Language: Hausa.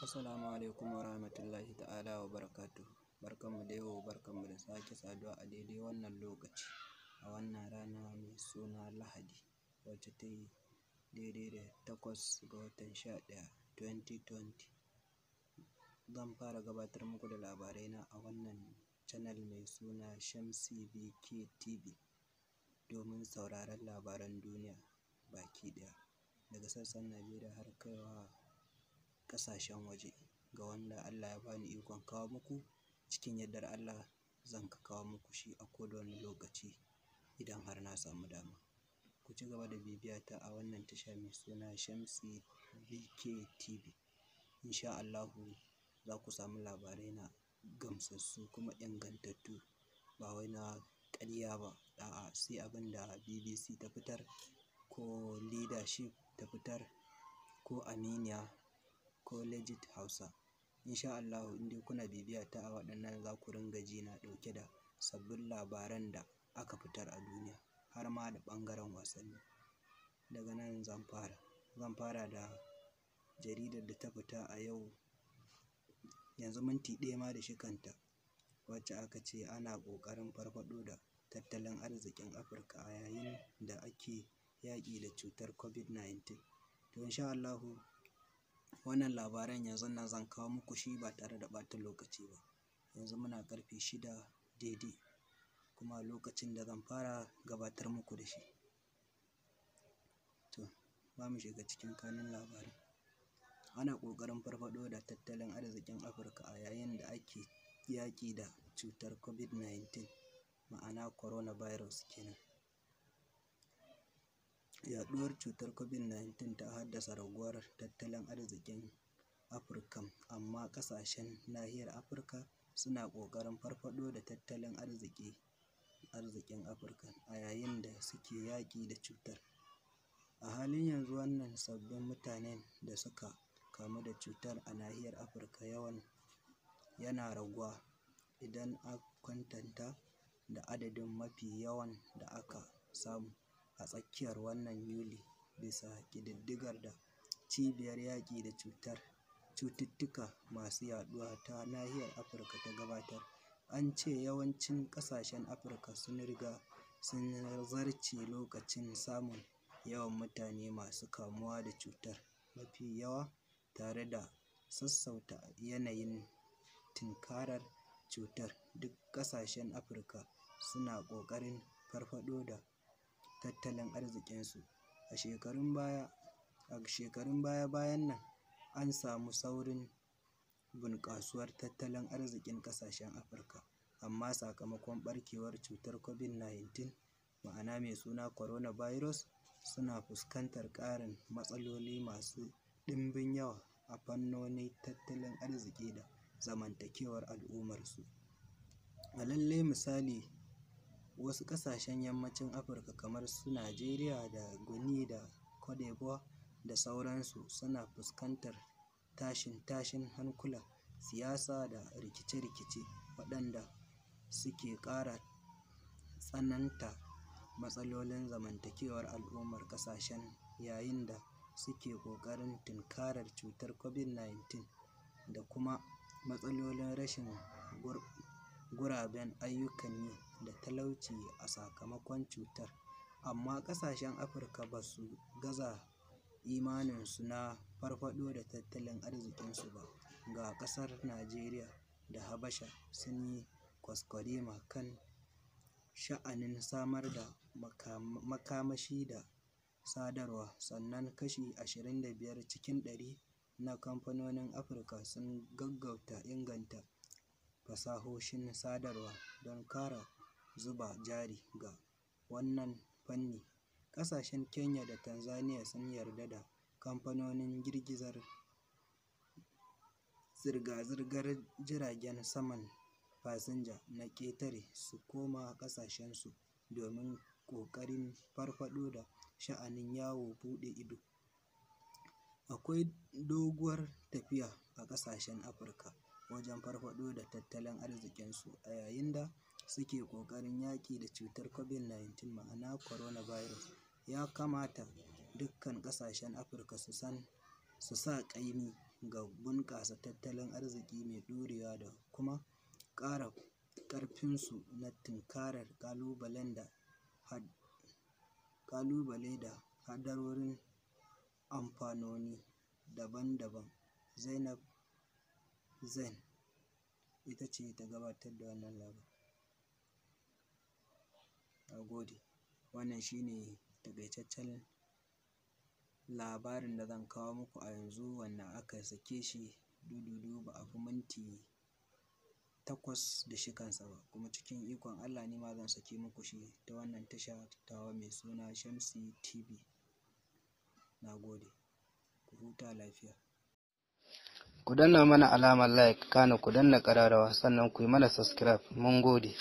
Assalamu alaikum wa rahmatullahi ta'ala wa barakatuhu. Barkanmu da yau, barkanmu da sake saduwa a daidai wannan lokaci, a wannan rana mai suna Lahadi, wacce ta yi daidai da 8 ga watan 11, 2020. Zan fara gabatar muku da labarai na a wannan channel mai suna Shamsi BK TV domin sauraron labaran duniya baki ɗaya, daga sassan Najeriya har kaiwa ƙasashen waje. Ga wanda Allah ya bani ikon kawo muku, cikin yardar Allah zan kawo muku shi a kowane lokaci idan har na samu dama. Ku ci gaba da bibiyata a wannan tasha mai suna Shamsi BK TV. Insha Allahu za ku samu labarai na gamsassu kuma ingantattu, ba wai na ƙarya ba, a'a, sai abin da BBC ta fitar ko Leadership ta fitar ko Aminiya ko Legit Hausa. Insha Allahu in dai kuna bibiyata a waɗannan, za ku ringa ji na ɗauke da sabbin labaran da aka fitar a duniya, har ma da ɓangaren wasanni. Daga nan zan fara da jaridar da ta fita a yau, yanzu minti 1 ma da shiganta, wacce aka ce ana ƙoƙarin farfaɗo da tattalin arzikin Afirka a yayin da ake yaƙi da cutar COVID-19. To, insha Allahu wannan labaran yanzun nan zan kawo muku shi ba tare da ɓata lokaci ba. Yanzu muna ƙarfe 6 daidai kuma lokacin da zan fara gabatar muku da shi. To, za mu shiga cikin kanun labaran. Ana ƙoƙarin farfaɗo da tattalin arzikin Afirka a yayin da ake yaƙi da cutar COVID-19, ma'ana coronavirus kenan. Yaɗuwar cutar COVID-19 ta haddasa raguwar tattalin arzikin Afirkan, amma ƙasashen nahiyar Afirka suna ƙoƙarin farfaɗo da tattalin arzikin Afirka a yayin da suke yaƙi da cutar. A halin yanzu, wannan sabbin mutanen da suka kamu da cutar a nahiyar Afirka yawan yana raguwa idan aka kwatanta da adadin mafi yawan da aka samu a tsakiyar wannan Yuli, bisa ƙididdigar da Cibiyar Yaƙi da Cututtuka Masu Yaɗuwa ta nahiyar Afirka ta gabatar. An ce yawancin ƙasashen Afirka sun riga sun zarce lokacin samun yawan mutane masu kamuwa da cutar mafi yawa, tare da sassauta yanayin tunkarar cutar. Duk ƙasashen Afirka suna ƙoƙarin farfaɗo da tattalin arzikinsu. A shekarun baya-bayan nan, an samu saurin bunƙasuwar tattalin arzikin ƙasashen Afirka, amma sakamakon ɓarkewar cutar COVID-19, ma'ana mai suna coronavirus, suna fuskantar ƙarin matsaloli masu ɗimbin yawa a fannonin tattalin arziki da zamantakewar al'ummarsu. A lallai misali, wasu ƙasashen Yammacin Afirka kamar su Najeriya da Guinea da Cote d'Ivoire da sauransu suna fuskantar tashe-tashen hankulan siyasa da rikice-rikice waɗanda suke ƙara tsananta matsalolin zamantakewar al'ummar ƙasashen yayin da suke ƙoƙarin tunkarar cutar COVID-19 da kuma matsalolin rashin guraben ayyukan yi da talauci a sakamakon cutar. Amma ƙasashen Afirka ba su gaza imaninsu na farfaɗo da tattalin arzikinsu ba. Ga ƙasar Najeriya da Habasha sun yi kwaskwarima kan sha'anin samar da makamashi da sadarwa, sannan kashi 25 cikin 100 na kamfanonin Afirka sun gaggauta inganta fasahohin sadarwa don ƙara zuba jari ga wannan fanni. Ƙasashen Kenya da Tanzania sun yarda da kamfanonin zirga-zirgar jiragen saman fasinja na ƙetare su koma ƙasashensu domin ƙoƙarin farfaɗo da sha'anin yawon buɗe ido. Akwai doguwar tafiya a ƙasashen Afirka wajen farfaɗo da tattalin arzikinsu a yayin da suke ƙoƙarin yaƙi da cutar COVID-19, ma'ana coronavirus. Ya kamata dukkan ƙasashen Afirka su sa ƙaimi. ga bunƙasa tattalin arziki mai ɗorewa da kuma ƙara ƙarfinsu na tunkarar ƙalubale da haɗarorin amfanoni daban-daban. Zainab Zain ita ce ta gabatar da wannan labari. Na gode. Wannan shi ne taƙaitaccen labarin da zan kawo muku a yanzu, wanda aka sake shi du-du-du ba a fi minti 8 da shigansa ba, kuma cikin ikon Allah ni ma zan sake muku shi ta wannan tasha tawa mai suna Shamsi TV. Na gode. Ku huta lafiya. Ku danna mana alamar like, kana ku danna ƙararrawa, sannan ku yi mana subscribe. Mun gode.